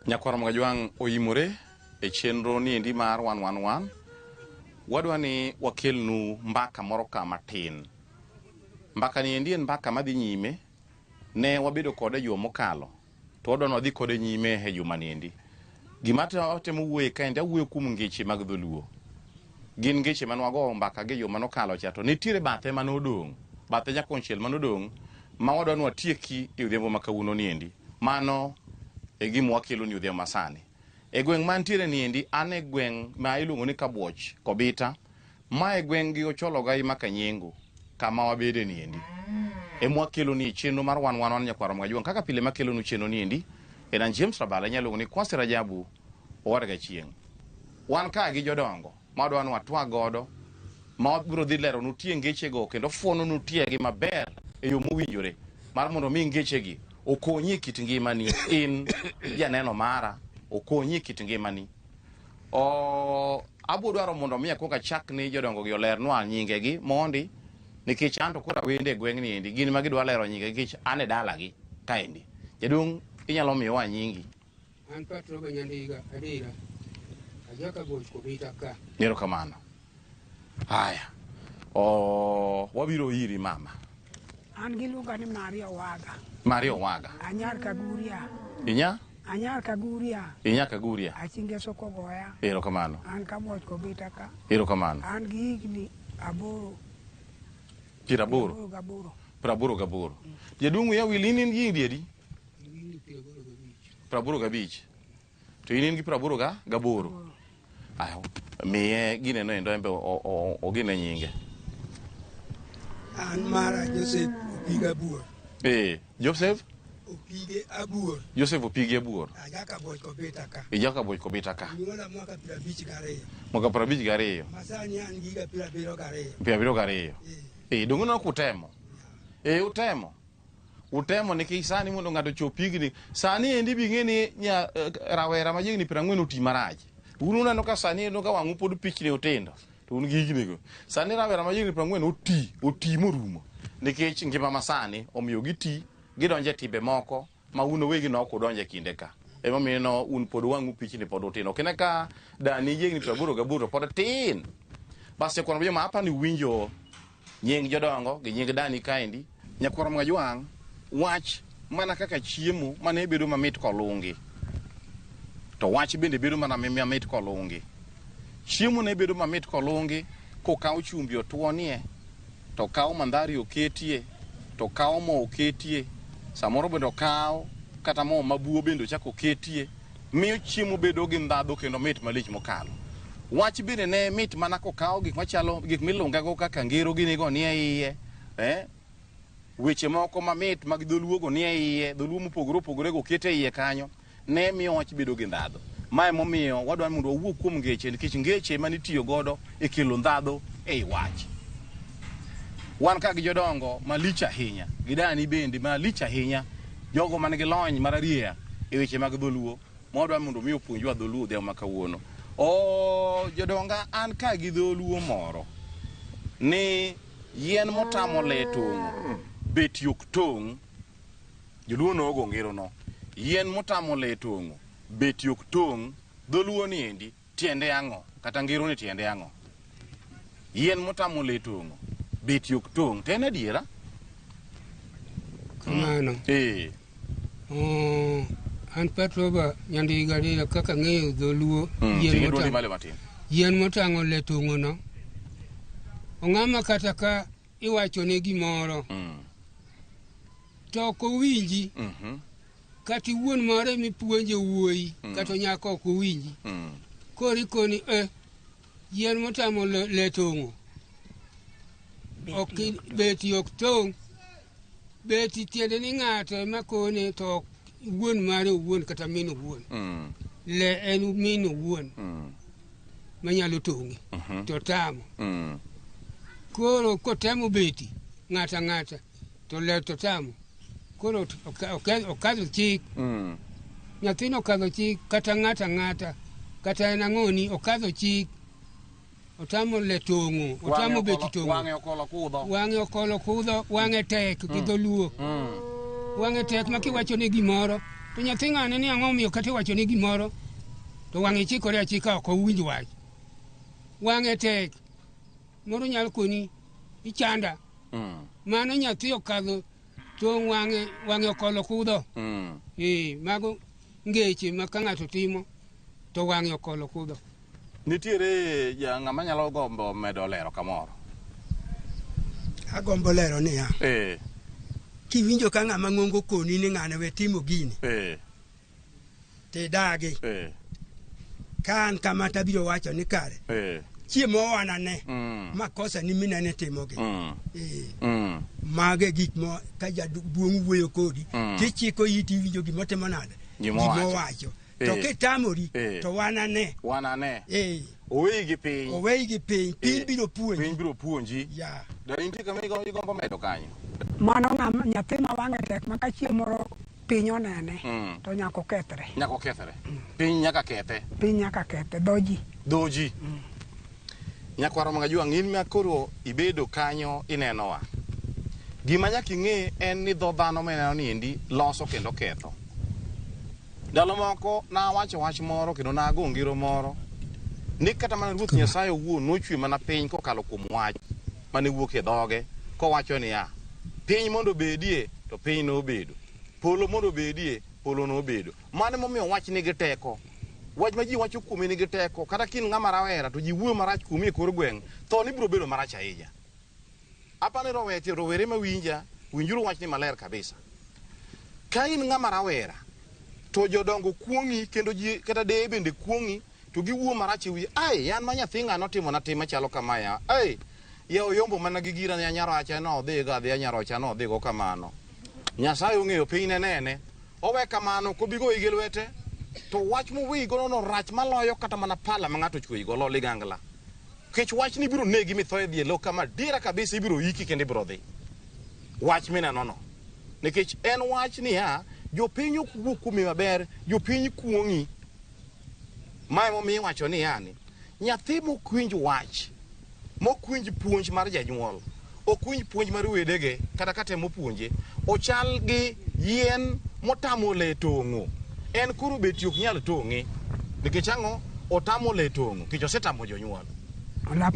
Nyakwar Ramogi oimore e chenro niendi mar 111. Wadwa ni wakelnu mbaka moro ka matin. Mbaka niendi en mbaka madhi nyime. Ne wabedo kode juma mokalo, to wadwa ni wadhi kode nyime e juma niendi. Gima atemo wuoye kaendi, awuoyo kuom ngeche mag dholuo. Gin ngeche mane wagoyo mbaka gi juma nokalo cha, to nitiere bathe mane odong', bathe nyakonchiel mane odong' ma wadwa ni watieki e odhiambo ma kawuono niendi. Mano e gima wakelo ni odhiambo masani. E gweng' mantiere niendi, an e gweng' ma iluongo ni Kabuoch, Kobita. Ma e gweng' gi Ocholo Gai ma Kanyengo, kama wabede niendi. Ema wakelo ni chenro mar wan wan wan nyakwar Ramogi Ajwang'. Kaka pile makelonu chenro niendi, en an James Rabala, inyalo luongo ni Kwasi Rajabu, owadga chieng'. Wan ka gi jodongo ma wadwa ni watwag godo, ma wabiro dhi leronu tie ngechego kendo fuononu tiegi maber e yo mowinjore mar mondo mi ngechegi okonyi e kit ngimani in janeno mara, okonyi e kit ngimani. Abiro dwaro mondo mi akwong achak ni jodongo gi olernwa nyingegi mondi, nikech an to koro awendo e gweng'ni endi, gin ma gidwa lero nyingegi nikech an e dalagi kaendi. Jaduong' inyalo miyowa nyingi? An Patroba Nyandiga Adira, Ajaka Goch Kobita ka. Erokamano. Haya. Wabiro iri mama. An giluonga ni Maria Owaga. Maria Owaga. Anyar Kaguria. Inya? Anyar Kaguria. Inya Kaguria. Achinge Soko Goya. Erokamano. An Kabuoch Kobita ka. Erokamano. An gi higni aboro. Piero aboro. Aboro gaboro. Piero aboro gaboro. Jaduong' wiya wil in in gi higni adi? Piero aboro gabich. To in in gi piero aboro gaboro. Aya, miye gineno endo embe ogine nyinge. An mara Joseph Opige Abuor. Joseph? Opige Abuor. Joseph Opige Abuor. Ajaka Boch Kobita ka. Ijaka Boch Kobita ka. Nyuola mwaka 52. Mwaka 52. Masani an gi higa 72. 72. Donge uneno kutemo? Utemo. Utemo nikech sani mondo ng'ato ochop higni. Sani endi bi ng'e ni rawera ma higni 40 oti marach. Un uneno ka sani endo ka wang'u pod pichni otindo. To un gi higni go. Sani rawera ma higni 40 oti morumo. Nikech ngima masani omiyo giti, gidonjo e timbe moko ma un owegi ne ok udonjo e kinde ka. Emomiyo no un pod wang'u pichni pod utindo. Ok ine ka dani higni 88 to pod tin. Bas nyakwar Ramogi Ajwang' apani uwinjo nying jodongo gi nying dani kaendi. Nyakwar Ramogi Ajwang' wach mana kaka chiemo mane bedo mamit kolungi, to wach bende bedo mana mamit kolungi. Chiemo ne bedo mamit kolungi kokaw chumbi otuonie, to okaw mandhari oketie, to okaw mo oketie, samoro bende okaw kata mo mabuo bende ochak oketie, miyo chiemo bedo gi ndhadhu kendo mit malich mokalo. Wach bende ne mit mana kokaw gik machalo gik milungego kaka ngero ginigo nie iye, weche moko mamit mag dholuogo nie iye, dholuo mopogore opogore go oket e iye kanyo, ne miyo wach bedo gi ndhadhu. Ma emomiyo wadwa mondo wawuo kuom ngeche, nikech ngeche ema nitiyo godo e kelo ndhadhu ei wach. Wan ka gi jodongo malich ahinya, gi dani bende malich ahinya, jogo man gi lony mararieya e weche mag dholuo, ma wadwa mondo mi opuonjwa dholuo odhiambo ma kawuono. Jodonga, an ka gi dholuo moro ni yien motamo le tong'o, bet yok tong'. Joluo nogo ngerono. Yien motamo le tong'o, bet yok tong'. Dholuo ni endi tiende ang'o? Kata ngero ni tiende ang'o? Yien motamo le tong'o, bet yok tong'. To en adiera? Kamano. An Patroba Nyandiga Adira kaka ng'eyo dholuo, yien motang'o le tong'o no. Ong'ama kata ka iwachone gimoro. To ok owinji. Kata iwuon moro emipuonje wuoyi, kata nyako ok owinji. Koro ikoni, yien motamo le tong'o. Beti ok tong'. Beti tiende ni ng'ato ema kone to ok wuon mare owuon kata min owuon. Le en min owuon manyalo tong'e to tamo. Koro kotemo beti ng'ato ang'ata to le to tamo. Koro okadho chik. Nyathino okadho chik kata ng'ato ang'ata kata en ang'oni okadho chik. Otamo le tong'o, otamo beti tong'o. Wang'e okolo kudho. Wang'e okolo kudho, wang'e tek gi dholuo. Wang'e tek ma kiwacho ne gimoro To nyathi ng'ane ni ang'o omiyo kata iwacho ni gimoro to wang'e chikore achika ok owinj wach. Wang'e tek. Moro nyalo koni ichanda. Mano nyathi okadho tong' wang'e wang'e okolo kudho. Mago ngeche ma ka ng'ato timo to wang'e okolo kudho. Nitiere ng'ama nyalo gombo medo lero kamoro. Agombo lero niya. Kiwinjo ka ng'ama ng'ongo koni ni ng'ane we timo gini. Tidagi. Ka an kama tabiro wacho ni kare. Chiemo wanane. Makosa ni minene timogi. Mage gik mo ka jaduong' wuoyo kodi. Tichiko iti iwinjo gimotimo nade. Gimowacho. To kitamori to wanane. Wanane. Oweyi gi piny. Oweyi gi piny. Piny biro puonji. Piny biro puonji. Ya. Da nitie kama igombo medo kanyo. Mano ng'ama nyathi ma wang'e tek ma ka chieng' moro piny onene to nyaka okethre. Nyaka okethre. Piny nyaka kethe. Piny nyaka kethe. Dho ji. Dho ji. Nyakwaro Magajwang' in ma koro ibedo kanyo inenowa. Gima nyaka ing'e en ni dho dhano mineno ni endi loso kendo ketho. Ndalo moko nawacho wach moro kendo nago ngero moro ni kata mana Ruoth Nyasaye owuon nochwe mana piny kokalo kuom wach mane wuok e dhoge kowacho niya, piny mondo obedie to piny nobedo, polo mondo obedie polo nobedo. Mano emomiyo wach nigi teko. Wach ma ji wacho kuomi nigi teko. Kata ka in ng'ama rawera to ji wuoyo marach kuomi e kor gweng', tho ni biro bedo marach ahinya. Aparo ni rowete rowere mawinja, winjuru wachni maler kabisa. Ka in ng'ama rawera to jodongo kuong'i kendo ji kata deye bende kuong'i to giwuo marach e wi ai an ma nyathi ng'ano otimo na tim machalo kama ya ai ya oyombo mana gi gira ya nyarocha no odhigo adhiya nyarocha no odhigo kamano. Nyasaye ong'eyo piny ne nene. Owe kamano kobigo gi lwete to wach moweyigo no rach maloyo kata mana pala ma ng'ato ochweyigo lo ligangla. Nikech wachni biro negi mitho e dhi e lo kama dira kabisa ibiro iki kendo ibiro dhi. Wach mineno no. Nikech en wach niya, jopiny ok wuo kuomi maber, jopiny kuong'i. Ma emomiyo iwacho niya ni, nyathi mok winj wach, mok winj puonj mar janyuol, ok winj puonj mar wedege, kata ka temo puonje, ochal gi yien motamo le tong'o. En koro beti ok nyal tong'e. Nikech ang'o? Otamo le tong'o, nikech osetamo jonyuol.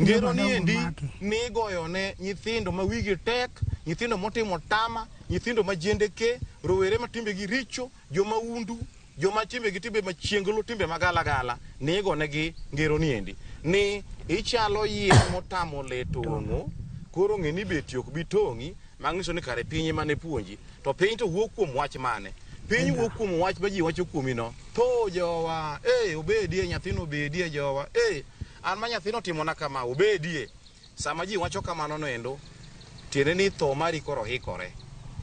Ngero ni endi nigoyo ne nyithindo ma wigi tek, nyithindo motimo tama, nyithindo ma jendeke, rowere ma timbegi richo, joma undu, joma timbegi timbe machienglo, timbe magalagala, nigonegi ngero ni endi. Ni ichalo yien motamo le tong'o, koro ng'e ni beti ok bi tong'i, mang'iso ni kare piny ema ne puonji. To piny to wuok kuom wach mane? Piny wuok kuom wach ma ji wacho kuomi no. Tho jowa, obedie, nyathino obedie jowa, an ma nyathino otimona kama, obedie. Sama ji wacho kamano no endo, tiende ni tho mari koro hikore.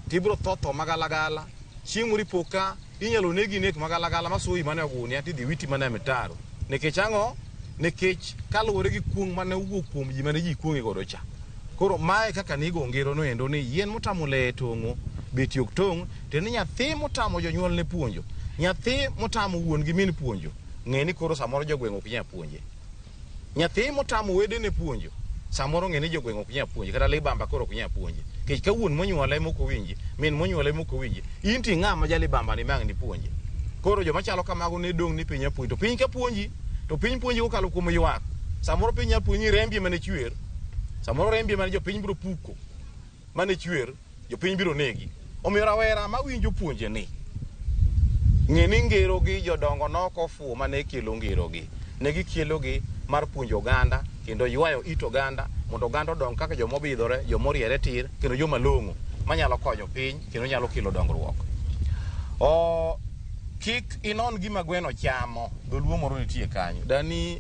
Tibiro tho tho magalagala, chieng' moro ipo ka inyalo negi nek magalagala masoyi mana e ogunia tidhi witi mana e mitaro. Nikech ang'o? Nikech kaluwore gi kuong' mane owuok kuom ji mane ji kuong'e godo cha. Koro mae kaka nigo ngero no endo ni yien motamo le tong'o, beti ok tong', tiende ni nyathi motamo jonyuolne puonjo, nyathi motamo wuon gi min puonjo, ng'e ni koro samoro jogweng' ok nyal puonje. Nyathi motamo wedene puonjo, samoro ng'e ni jogweng' ok nyal puonje, kata libamba koro ok nyal puonje. Nikech ka wuon monyuole mok owinji, min monyuole mok owinji, in to ing'ama jalibamba ni ma ang' nipuonje. Koro joma chalo kamago ne dong' ni piny apuonji. To piny ka puonji, to piny puonji kokalo kuom ywak. Samoro piny nyalo puonji rembi ema ne chwer, samoro rembi ema ne jopiny biro puko, mane chwer, jopiny biro negi. Omiyo rawera mawinjo puonje ni, ng'e ni ngero gi jodongo nok ofuwo mane kelo ngero gi. Ne gikelo gi mar puonjo oganda kendo ywayo it oganda mondo oganda odong kaka joma obidhore, joma oriere tir kendo joma long'o manyalo konyo piny kendo nyalo kelo dongruok. Kik inon gima gweno chamo, dholuo moro nitie kanyo. Dani,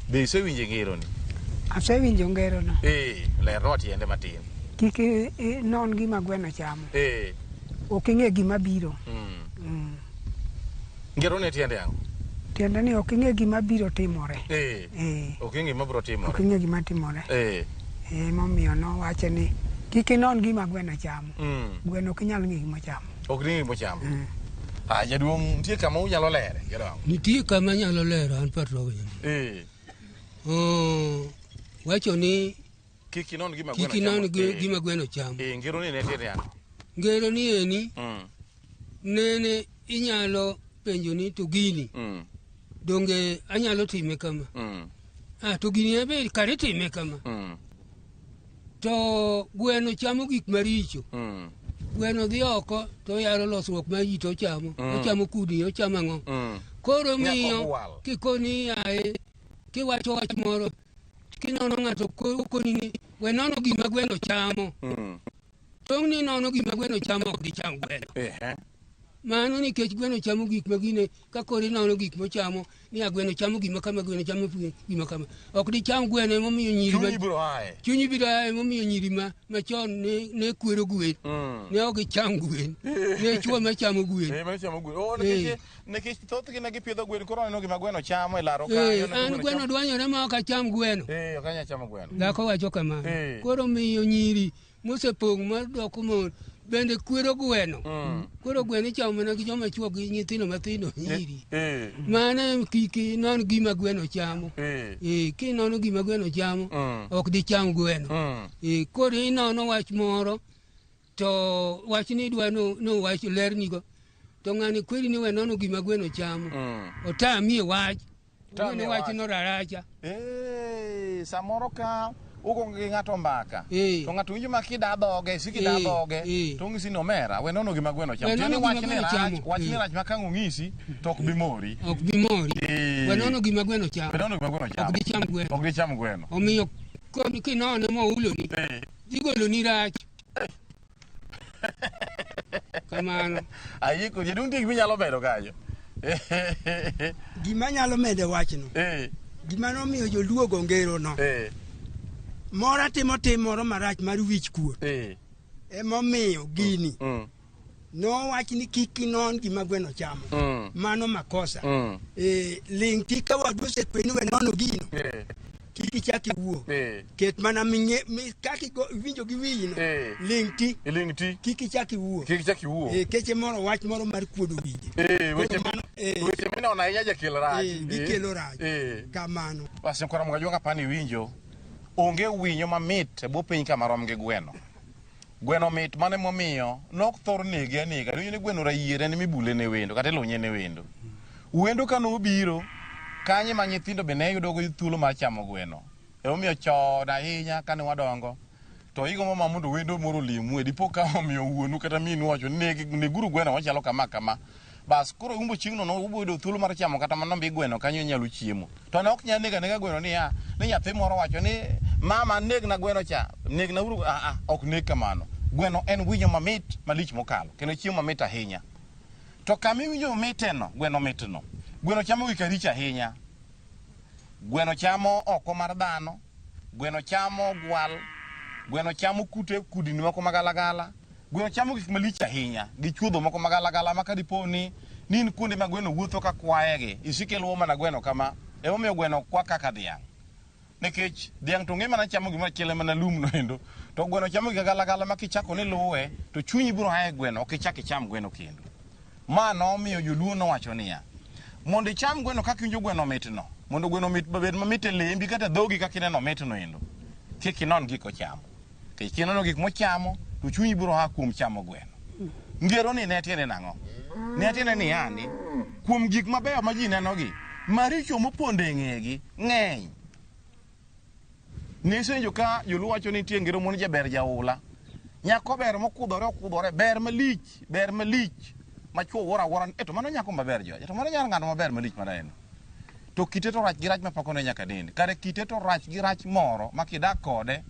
be isewinjo ngero ni? Asewinjo ngero no. Lerwa tiende matin. Kik inon gima gweno chamo. Ok ing'e gima biro. Ngero ne tiende ang'o? Tiende ni ok ing'e gima biro timore. Ok ing'e gima biro timore. Ok ing'e gima timore. Momiyo nowacho ni kik inon gima gweno chamo. Gweno ok inyal ng'e gima chamo. Ok ing'e gima chamo. Jaduong', nitie kama unyalo lere, jodongo? Nitie kama anyalo lero an Patrogo. Wacho ni kik inon gima gweno kik inon chamo. Gima gweno chamo. Ngero ni ne tiende ang'o? Ngero ni eni nene Inyalo penjo ni to gini donge anyalo time kama. To gini ebe kare time kama. To gweno chamo gik maricho. Gweno dhi oko to yaro losruok mar ji to ochamo. Ochamo kudni, ochamo ang'o. Koro miyo kikoni ae kiwacho wach moro kinono ng'ato koni ni we nono gima gweno chamo. Tong' ni nono gima gweno chamo ok dicham gweno. Mano nikech gweno chamo gik ma gine ka koro inono gik mochamo ni a gweno chamo gima kama, gweno chamo gima kama. Ok dicham gweno emomiyo nyiri chunyi biro ae emomiyo nyiri machon ne kwero gwen. Ne ok gicham gwen. Ne chwo machamo gwen. Nikech thothgi ne gipidho gwen, koro neno gima gweno chamo e laro kanyo. An gweno dwanyore ma ok acham gweno. Ok anyal chamo gweno. Dhako wacho kamano. Koro miyo nyiri mosepong' madoko mon bende kwero gweno. Koro gweno ichamo mana gi joma chwo gi nyithindo mathindo nyiri. Mano kik inon gima gweno chamo. Kinono gima gweno chamo, ok dicham gweno. Koro inono wach moro to wach ni idwa no wach lernigo. To ng'ani kweri ni we nono gima gweno chamo. Otamie wach. Gweno wach no raracha. Samoro ka ugo gi ng'ato mbaka. To ng'ato winjo ma kida dhoge, si kida dhoge, to ong'isi ni omera, we nono gima gweno chamo. Tiende wach ni rach, wach ni rach ma ka ang' ong'isi, to ok bi mori. Ok bi mori. We nono gima gweno chamo. We nono gima gweno chamo. Ok dicham gweno. Ok dicham gweno. Omiyo kinone mouloni, dhi goloni rach. Kamano. Ayiko, jaduong' nitie gima inyalo medo kanyo. Gima nyalo medo wachno. Gima nomiyo joluo go ngero no. Mora timo tim moro marach mar wich kuot. Emomiyo gini nowach ni kik inon gima gweno chamo. Mano makosa. Ling' ti ka wadu osekweni we nono gino. Kik ichak iwuo. Ket mana kaka iwinjo gi wiyi no. Ling' ti. Ling' ti. Kik ichak iwuo. Kik ichak iwuo. Keche moro wach moro mar kuodo wiye. Weche minono ahinya jakel rach. Gikelo rach. Kamano. Bas nyakora Mgajuoga apani iwinjo. Onge winyo mamit e bwo piny kama rom gi gweno. Gweno mit mano emomiyo nok thor nege anega. Iwinjo ni gweno rayier en mibule ne wendo kata ilunye ne wendo. Wendo ka nobiro kanye ma nyithindo be ne yudo go thuolo mar chamo gweno. Emomiyo chon ahinya kane wadongo to igombo ma mondo wendo moro olimu dipo ka omiyo wuonu kata minu owacho ni neguru gweno machalo kama kama. Bas koro umbo chieng'no no ubo yudo thuolo mar chamo kata mana mbi gweno kanyo inyalo chiemo. To ne ok nyal nego anega gweno niya, ni nyathi moro wacho ni mama negna gweno cha, negna uru, ok neg kamano. Gweno en winyo mamit malich mokalo, kendo chiemo mamit ahinya. To kama iwinjo miteno, gweno mitno. Gweno chamo gik maricho ahinya. Gweno chamo oko mar dhano, gweno chamo gwal, gweno chamo kute kudni moko magalagala. Gweno chamo gik malich ahinya, gi chuodho moko magalagala ma kadipo ni in kuonde ma gweno wuotho ka kwayegi, isiko iluwo mana gweno kama. Emomiyo gweno kwa kaka dhiang'. Nikech dhiang' to ng'e mana chamo gimoro achiel mana lum no endo. To gweno chamo gik galagala ma kichako ni luwe, to chunyi biro ae gweno, ok ichak icham gweno kendo. Ma nomiyo joluo nowacho niya, mondo icham gweno kaka iwinjo gweno mitno, mondo gweno mit bed mamit e lembi kata dhogi kaka ineno mitno endo, kik inon gik ochamo. Nikech kinono gik mochamo, to chunyi biro a kuom chamo gweno. Ngero ni ne tiende nang'o? Ne tiende ni yani, kuom gik mabeyo ma ji nenogi, maricho mopondo e ng'egi ng'eny. Nisenjo ka joluo wacho ni nitie ngero moro ni jaber jaula. Nyako ber mokudhore okudhore, ber malich, ma chwo wuoro awuora, to mano nyako maber joja, to mano nyar ng'ato maber malich maneno. To kite to rach gi rach mapako ne nyaka dende. Kare kite to rach gi rach moro ma kidak kode,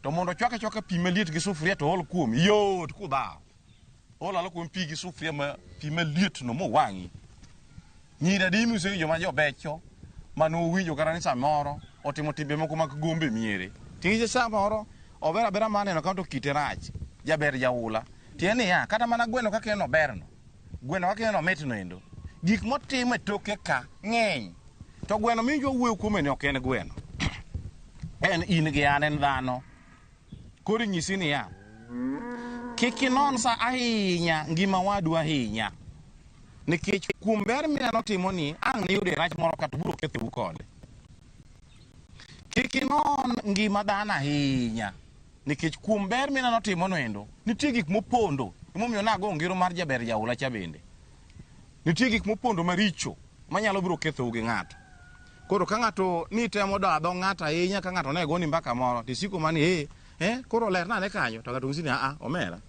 to mondo chwake chwaka pi maliet gi sufuria to ol kuomi, yot kudhaw. Ol alo kuom pi gi sufuria ma pi maliet no mowang'i. Nyiri adi misewinjo ma jobecho manuwinjo kata ni samoro otimo timbe moko mag gombe miere. Ting'ise samoro ober abera maneno ka to kite rach, jaber jaula. Tiende niya, kata mana gweno kaka ineno berno, gweno kaka ineno mitno endo, gik motimo e toke ka ng'eny. To gweno miwinjo wuoyo kuome ni ok en gweno. En in gi an, en dhano. Koro inyisi niya, kik inon sa ahinya ngima wadu ahinya. Nikech kuom ber mineno timo ni, ang' niyude rach moro ka to biro kethou kode. Kik inon ngima dhano ahinya. Nikech kuom ber mineno timo no endo, nitie gik mopondo. Emomiyo nago ngero mar jaber jaula cha bende. Nitie gik mopondo maricho manyalo biro kethou gi ng'ato. Koro ka ng'ato ni temo dho ng'ato ahinya ka ng'ato ne goni mbaka moro tisiko mani koro lerna ane kanyo to ng'ato nyisi ni a omera.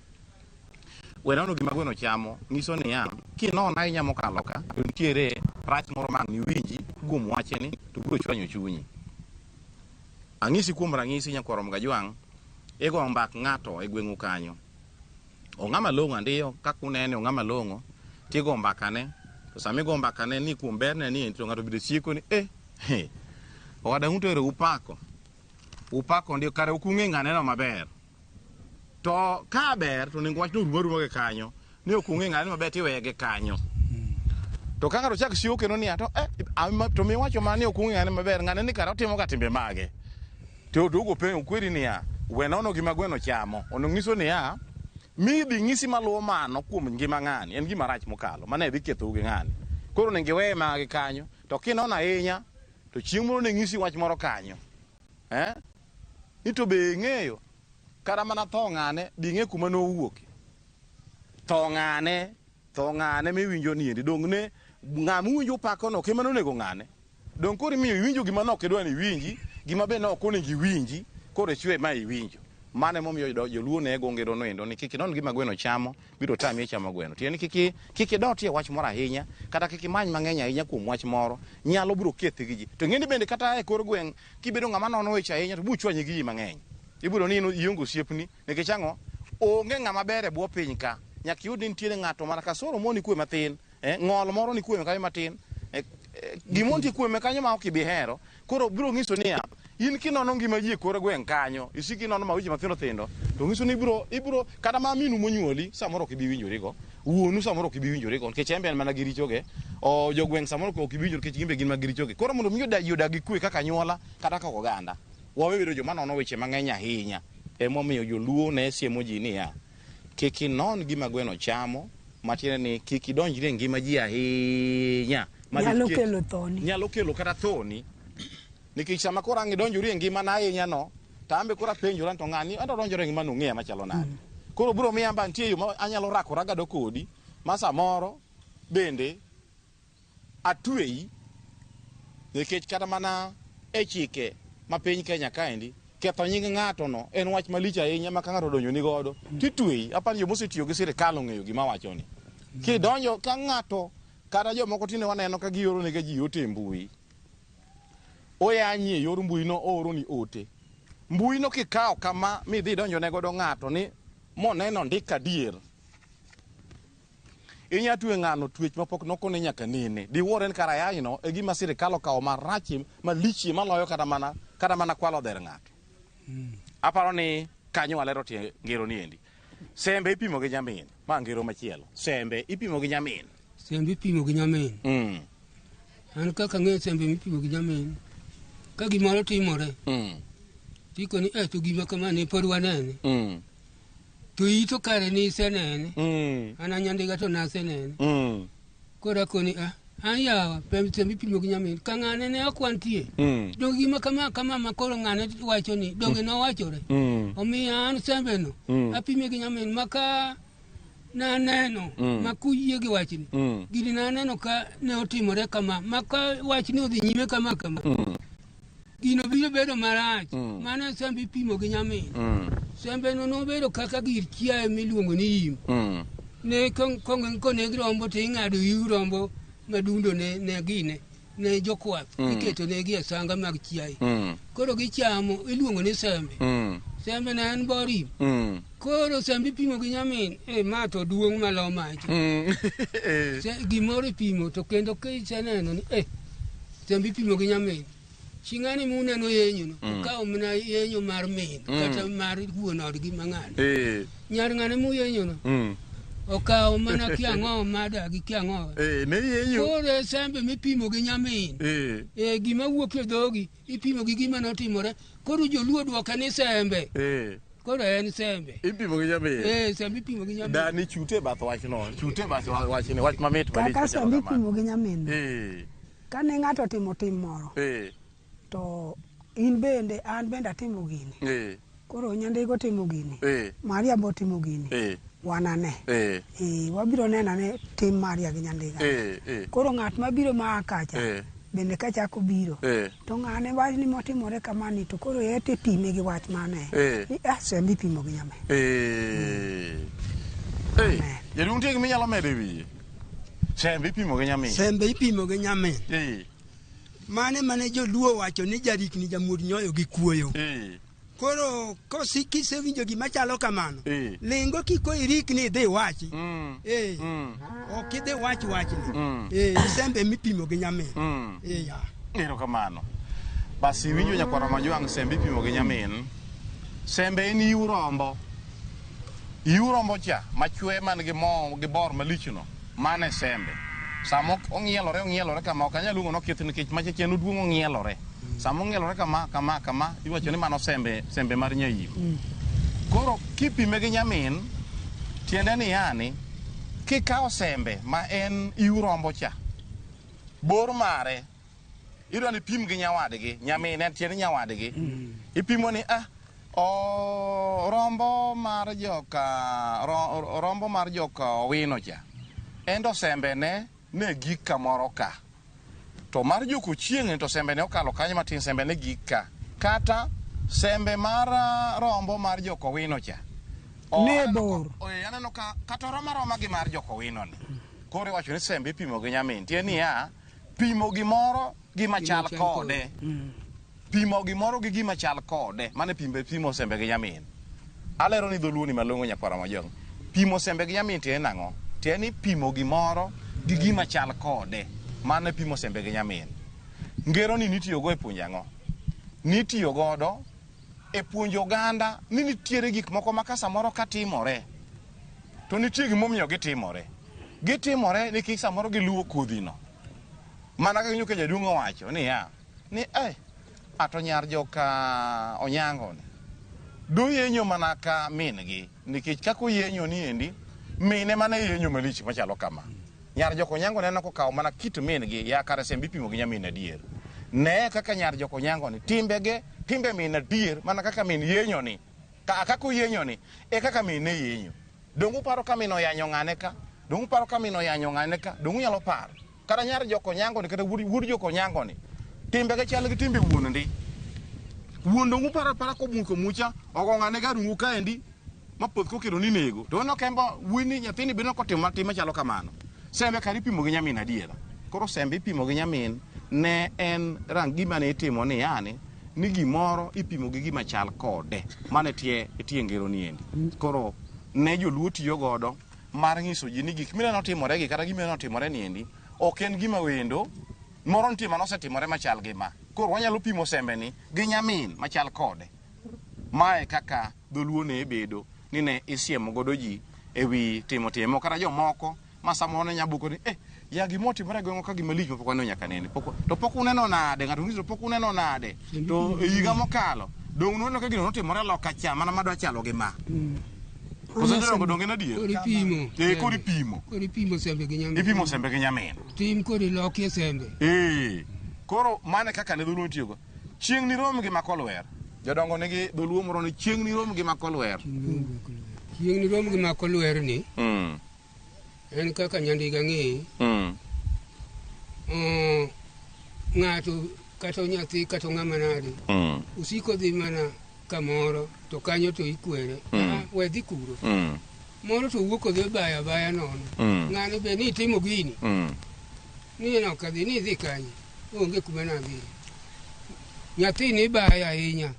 Wena gima gweno chamo nyiso niya kinona ahinya mokalo ka to nitiere rach moro ma ang' niwinji kuom wachni to biro chwanyo chunyi. Ang'isi kuom ranyisi nyakwar Mgajwang' igo mbak ng'ato e gweng'u kanyo. Ong'ama long'o andiyo kaka unene ong'ama long'o tigo mbakane to sama igo mbakane ni kuom berne ni to ng'ato biro sieko ni owada un to ero upako upako ndio kare ok ung'e ng'aneno maber. To ka ber to onego wachno orum aruma gi kanyo ni ok ung'e ng'aneno maber tiweye gi kanyo. To ka ng'ato chak sieko kendo niya to to miwacho mana ni ok ung'e ng'ane maber ng'ane ni kare otimo ga timbe mage. To duogo penjo kweri niya we nono gima gweno chamo onego nyiso niya midhi ng'isi maluwo mano kuom ngima ng'ani en gima rach mokalo mane dhi kethou gi ng'ani. Koro onego iweye mana gi kanyo to kinono ahinya to chieng' moro ne ng'isi wach moro kanyo. Ni to be ing'eyo kata mana tho ng'ane bi ing'e kuma nowuoke. Tho ng'ane miwinjo ni endi dong' ne ng'ama uwinjo pakono ok ema nonego ng'ane. Dong' koro imiyo iwinjo gima nok idwa ni iwinji, gima be nok onego iwinji, koro ichwe ma iwinjo. Mano emomiyo joluo ne go ngero noendo ni kik inon gima gweno chamo, biro tami e chamo gweno. Tiende ni kik idotie wach moro ahinya, kata kik imany mang'eny ahinya kuom wach moro, nyalo biro kethi gi ji. To ing'e ni bende kata e kor gweng' kibedo ng'ama nono weche ahinya to buchwanyi gi ji mang'eny. Ibiro ni ionge osiepni, nikech ang'o? Onge ng'ama ber e bwo piny ka. Nyaka iyud ni nitiere ng'ato mana kasoro moro ni kwe matin, ng'ol moro ni kwe kanyo matin, gimoro nitie kuome kanyo ma ok ibi hero. Koro biro nyiso niya, in kinono ngima ji e kor gweng' kanyo, isiko inono ma weche mathindo thindo, to nyiso ni ibiro kata ma minu monyuoli samoro ok ibi winjorigo, wuonu samoro ok ibi winjorigo nikech en be en mana gi richoge, o jogweng' samoro ok ibi winjori nikech gin be gin mana gi richoge. Koro mondo mi ji odag gi kwe kaka anyuola kata kaka oganda, wawe bedo joma nono weche mang'eny ahinya. Emomiyo joluo ne siemo ji niya, kik inon gima gweno chamo, matiende ni kik idonjri e ngima ji ahinya. Nyalo kelo thoni. Nyalo kelo kata thoni. Nikech sama koro ang' idonjori e ngimana ahinya no, to an be koro apenjora ni to ng'ani en to odonjore e ngimano ong'eya machalo nade. Koro biro miya amba nitie yo ma anyalo rakora godo kodi, ma samoro bende atweyi, nikech kata mana e chike ma piny Kenya kaendi, ketho nying ng'ato no en wach malich ahinya ma ka ng'ato odonjoni godo, titweyi. Aparo ni joma osetiyo gi sirikal ong'eyo gima awachoni. Kidonjo ka ng'ato kata jomoko tinde waneno ka gioro nega ji ote e mbui. Oyanyi e yor mbui no ooro ni ote. Mbui no kikawo kama midhi donjo ne godo ng'ato ni moneno ndik adier. Inya twe ng'ano twech mapok nokone nyaka nene. Diwuor en kara ayany no e gima sirikal okawo marachie malichie maloyo kata mana kwalo dher ng'ato. Aparo ni kanyo walero tie ngero ni endi. Sembe ipimo gi nyamin. Ma ngero machielo. Sembe ipimo gi nyamin. Sembe ipimo gi nyamin. An kaka ang'eyo sembe mipimo gi nyamin. Ka gimoro timore. Tiko ni to gima kama ne pod wanene. To ito kare ni isenene. An anyandiga to nasenene. Koro akoni an yawa sembe ipimo gi nyamin. Ka ng'ane ne ok wantie. Donge gima kama kama ma koro ng'ane wacho ni donge nowachore. Omiyo an sembe no apime gi nyamin ma ka naneno ma kuyie gi wachni. Gini naneno ka ne otimore kama ma ka wachni odhi nyime kama kama. Gino biro bedo marach. Mano sembe ipimo gi nyamin. Sembe no nobedo kaka gir chiaye miluongo ni yim. Ne koneg rombo to ing'ado yiw rombo madundo ne gine ne jokwath iketo negi e sanga mag chiaye. Koro gichamo iluongo ni sembe. Sembe ne en borim. Koro sembe ipimo gi nyamin, ma to duong' malo macha. Gimoro ipimo to kendo kiseneno ni sembe ipimo gi nyamin. Ching'ani muneno yenyo no, okawo mana yenyo mar min kata mar wuon odgi mang'ane. Nyar ng'ane muyenyo no. Okawo mana kiang'o mada gi kiang'o. Ne yenyo. Koro sembe mipimo gi nyamin. Gima wuok e dhogi ipimo gi gima notimore. Koro joluo dwoke ni sembe. Koro en sembe. Ipimo gi nyamin. Sembe ipimo gi nyamin. Dani chute bath wachno. Chute bath wachni wach mamit malich. Kaka sembe ipimo gi nyamin. Kane ng'ato otimo tim moro. To in bende an bende atimo gini. Koro Nyandigo timo gini. Maria bo timo gini. Wanane. Wabiro neno ane tim Maria gi Nyandiga. Koro ng'at mabiro maa kacha, bende kachako biro, to ng'ane wach ni motimore kamani to koro ete pime gi wach mane. Ni sembe ipimo gi nyamin. Jaduong' nitie gima inyalo medo e wiye? Sembe ipimo gi nyamin. Sembe ipimo gi nyamin. Mane mane joluo wacho ni jarikni jamuod nyoyo gi kuoyo. Koro kisewinjo gima chalo kamano, lingo kiko irikni idhi wachi. Ok idhi wach wachni. Sembe mipimo gi nyamin. Erokamano. Basi iwinjo nyakwara Majwang' sembe ipimo gi nyamin. Sembe en yiw rombo. Yiw rombo cha machwe man gi mo gi bor malichno, mano e sembe. Sama ong'ielore kama, ok anyal luongo nokith nikech macha chien oduong' ong'ielore. Sama ong'ielore kama, kama, kama, iwacho ni mano sembe, sembe mar nyaim. Koro kipime gi nyamin, tiende ni yani, kikawo sembe ma en yiw rombo cha, bor mare, idwa ni pim gi nyawadgi, nyamin en tiende nyawadgi. Ipimo ni rombo mar joka, rombo mar joka Owino cha, en to sembe ne ne gik kamoro ka. To mar joka Ochieng' to sembe ne okalo kanyo matin, sembe ne gik ka. Kata sembe mar rombo mar joka Owino cha. Ne bor. Aneno ka kata roma roma gi mar joka Owino ni. Koro iwacho ni sembe ipimo gi nyamin. Tiende niya, pimo gimoro gima chal kode. Pimo gimoro gi gima chal kode. Mano e pimo sembe gi nyamin. Alero ni dholuo ni malong'o nyakwara Majwang'. Pimo sembe gi nyamin tiende nang'o? Tiende ni pimo gimoro gi gima chal kode. Mano e pimo sembe gi nyamin. Ngero ni nitiyogo e puonjo ang'o? Nitiyo godo e puonjo oganda ni nitiere gik moko ma ka samoro katimore, to nitie gimomiyo gitimore. Gitimore nikech samoro giluwo kodhino. Mana kaka nyocha jaduong' owacho niya, ni ato nyar joka Onyango ni doyenyo mana ka min gi, nikech kaka oyenyo ni endi, mine mana yenyo malich machalo kama. Nyar joka Onyango neno kokawo mana kit min gi, ya kare sembe ipimo gi nyamin adier. Ne kaka nyar joka Onyango ni, timbege, timbe min adier, mana kaka min yenyo ni. Kaka oyenyo ni, e kaka min ne yenyo. Dong' uparo ka min oyanyo ng'ane ka? Dong' uparo ka min oyanyo ng'ane ka? Dong' unyalo paro? Kata nyar joka Onyango ni, kata wuod joka Onyango ni, timbege chal gi timbe wuon ndi. Wuon dong' uparo apara komuko mucha, ogo ng'ane ga rungu kaendi, mapoth kokelo ni nego. To oneno kembo wuoyi nyathini bende kotimo tim machalo kamano. Sembe kar ipimo gi nyamin adiera. Koro sembe ipimo gi nyamin ne en rang gima ne itimo ni yani ni gimoro ipimo gi gima chal kode. Mano e tie ngero ni endi. Koro ne joluo tiyo godo mar nyiso ji ni gik mineno timore gi kata gima ineno timore ni endi ok en gima wendo, moro nitie mane osetimore machal gi ma. Koro wanyalo pimo sembe ni gi nyamin machal kode. Mae kaka dholuo ne bedo ni ne isiemo godo ji e wi timo timo kata jomoko ma samoro ne nyabuko ni ya gima otimore e gweng'wa ka gima lich ma pok waneno nyaka nene. To pok uneno nade, ng'ato nyiso pok uneno nade. To e higa mokalo, dong' uneno ka gino notimore loka cha mana madwa chalo gi ma. Koso jodongo dong' en adier? Koro ipimo. Koro ipimo. Koro ipimo sembe gi nyamin. Ipimo sembe gi nyamin. Tim koro ilokie sembe. Koro mano e kaka ne dholuo tiyogo. Chieng' ni rom gi makolwer. Jodongo nigi dholuo moro ni chieng' ni rom gi makolwer. Chieng' ni rom gi makolwer ni. En kaka Nyandiga ng'e. Ng'ato kata nyathi kata ng'ama nade. Usiko dhi mana kamoro to kanyo to ikwere. We dhi kuro. Moro to wuok odhi baya baya nono. Ng'ano be ni itimo gini. Ni en ok adhi, ni idhi kanye. Onge kuma nadhi. Nyathi ni baya ahinya.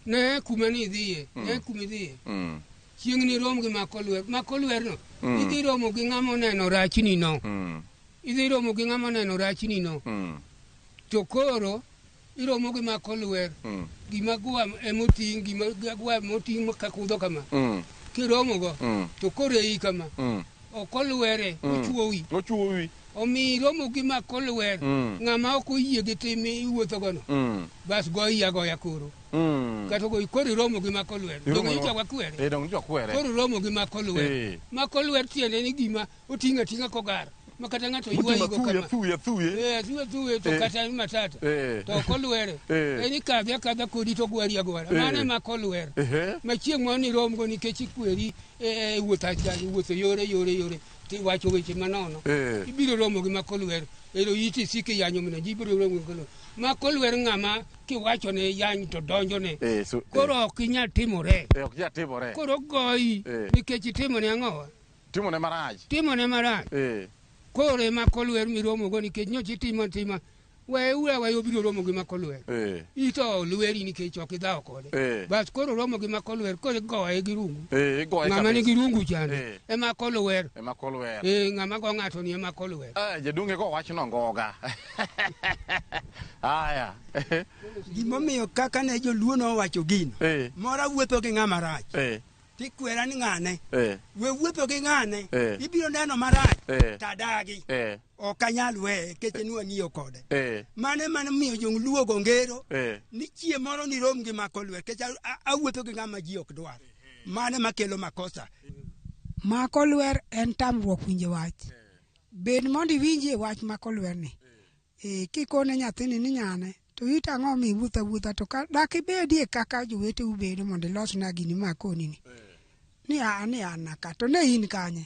Ne kuma ni idhiye, ne kuma idhiye. Chieng' ni rom gi makolwer, makolwer no. Idhi romo gi ng'ama oneno rachni no. Idhi romo gi ng'ama oneno rachni no. To koro iromo gi makolwer. Gima gwa emoting', gima gwa emoting' kakudho kama. Kiromo go, to koro ei kama. Ok olwere, ochuowi. Ochuowi. Omiyo iromo gi makolwer. Ng'ama ok oyie gi tim iwuotho gono. Bas goyi agoya koro. Kata go koro iromo gi makolwer. Donge nyocha wakwere? Donge nyocha wakwere. Koro iromo gi makolwer. Makolwer tiende ni gima oting'o ating'a kogar. Ma kata ng'ato ywayi go kama. Thuye thuye. Thuye thuye to kata matata. To ok olwere. En ikadhe akadha kodi to gwari agwara. Mano ema kolwer. Ma chieng' moro nirom go nikech ikweri e wuotho yore yore yore tiwacho weche manono. Ibiro romo gi makolwer. Ero iti sike yanyo mina ji ibiro romo gi makolwer. Makolwer ng'ama kiwachone yany to donjone. Koro ok inyal timore. Ok inyal timore. Koro goyi nikech itimone ang'owa? Timone marach. Timone marach. Koro ema kolwer miromo go nikech nyocha itimo tima. We wewe obiro romo gi makolwer. Ito olweri nikech ok idhawo kode. Bas koro romo gi makolwer koro igoye gi rungu. Igoye. Ng'ama nigi rungu chande. Ema kolwer. Ema kolwer. Ng'ama go ng'ato ni ema kolwer. Jadunge go wachno ngoga. Aya. Gimomiyo kaka ne joluo nowacho gino. Mora wuotho gi ng'ama rach. Tikwera ni ng'ane. We wuotho gi ng'ane. Ibiro neno marach. Tadagi. Ok anyal weye nikech nwang'iyo kode. Mano ema nomiyo joluo go ngero ni chieng' moro nirom gi makolwer nikech awuotho gi ng'ama ji ok dwar. Mano ema kelo makosa. Makolwer en tamruok winjo wach. Bed mondo iwinjie wach makolwer ni. Kikone nyathini ni nyane to it ang'o mi wuotho awuotha to dak ibedie kaka joweteu bedo mondo ilosna gini makoni ni. Ni an ka to ne in kanye?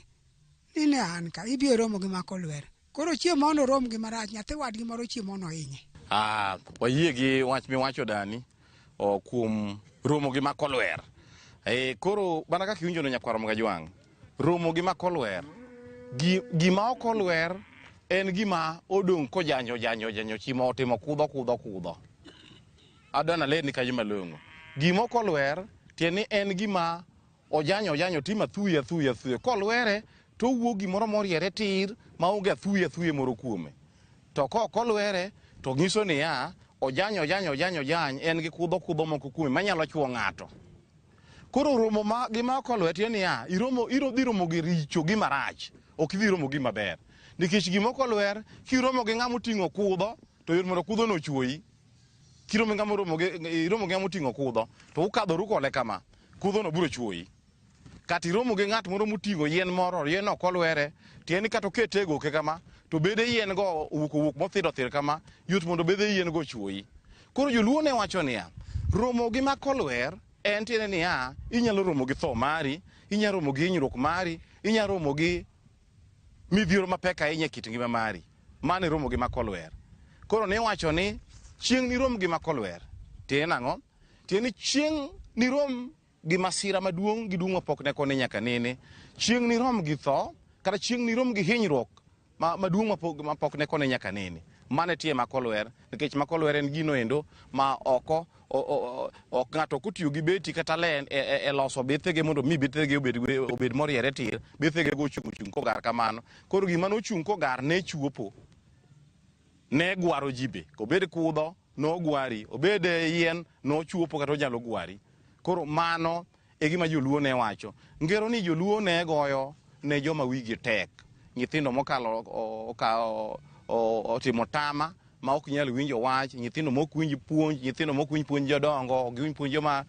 Ni ne an ka ibiro romo gi makolwer. Koro chieng' mondo orom gi marach nyathi wadgi moro chieng' mondo ohinye. Wayie gi wach miwacho dani kuom romo gi makolwer. Koro mana kaka iwinjo no nyakwar Mgajwang', romo gi makolwer. Gima ok olwer en gima odong' kojanyo janyo janyo chimo otimo kudho kudho kudho. Adwa nalerni kanyo malong'o. Gima ok olwer tiende ni en gima ojanyo ojanyo timo athuye athuye athuye. Kolwere to owuok gimoro moriere tir maonge athuye athuye moro kuome. To ka ok olwere to nyiso niya ojanyo ojanyo ojanyo ojany en gi kudho kudho moko kuome manyalo chuo ng'ato. Koro romo ma gima ok olwer tiende niya idhi romo gi richo gi marach ok idhi romo gi maber. Nikech gima ok olwer kiromo gi ng'ama oting'o kudho to yot mondo kudho no ochuoyi. Kiromo gi ng'ama iromo gi ng'ama oting'o kudho to ukadhoru kode kama kudho no biro chuoyi. Kata iromo gi ng'at moro moting'o yien moro yien ok olwere tiende ni kata okete e goke kama to bede yien go owuok owuok mothido othir kama yot mondo bede yien go ochuoyi. Koro joluo ne wacho niya romo gi makolwer en tiende niya inyalo romo gi tho mari, inyalo romo gi hinyruok mari, inyalo romo gi midhiero mapek ahinya e kit ngima mari. Mano iromo gi makolwer. Koro niwacho ni chieng' nirom gi makolwer. Tiende nang'o? Tiende ni chieng' nirom gi masira maduong' gi duong' mapok ne koni nyaka nene. Chieng' nirom gi tho kata chieng' nirom gi hinyruok maduong' mapok ne koni nyaka nene. Mano e tie makolwer nikech makolwer en gino endo ma oko ok ng'ato ok otiyo gi beti kata le e loso bethege mondo mi bethege obed moriere tir. Bethege go ochung' ochung' kogar kamano. Koro gima nochung' kogar ne chuopo. Ne gwaro ji be. Obed kudho nogwari, obed yien nochuopo kata onyalo gwari. Koro mano e gima joluo ne wacho. Ngero ni joluo ne goyo ne joma wigi tek. Nyithindo mokalo otimo tama ma ok nyal winjo wach, nyithindo mok winj puonj, nyithindo mok winj puonj jodongo, ok giwinj puonj joma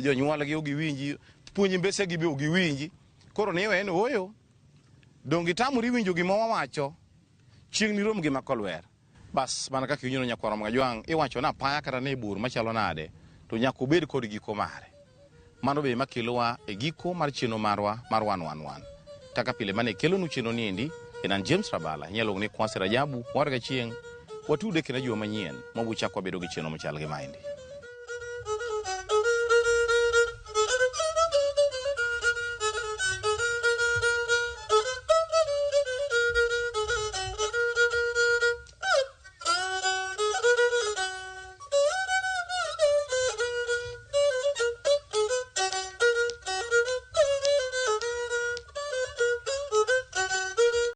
jonyuolgi ok giwinji, puonj mbesegi be ok giwinji. Koro ni en ooyo. Donge itamori winjo gima wawacho? Chieng' nirom gi makolwer. Bas mana kaka iwinjo no nyakwar Mgajwang' iwacho na apaya kata ne bur machalo nade to nyaka obed kod giko mare. Mano be makelowa e giko mar chenro marwa mar 111. Kaka pile mane kelonu chenro niendi en an James Rabala, inyalo luongo ni Kwasi Rajabu, warga chieng' watude kendo juma manyien mabuchako wabedo gi chenro machal gi maendi.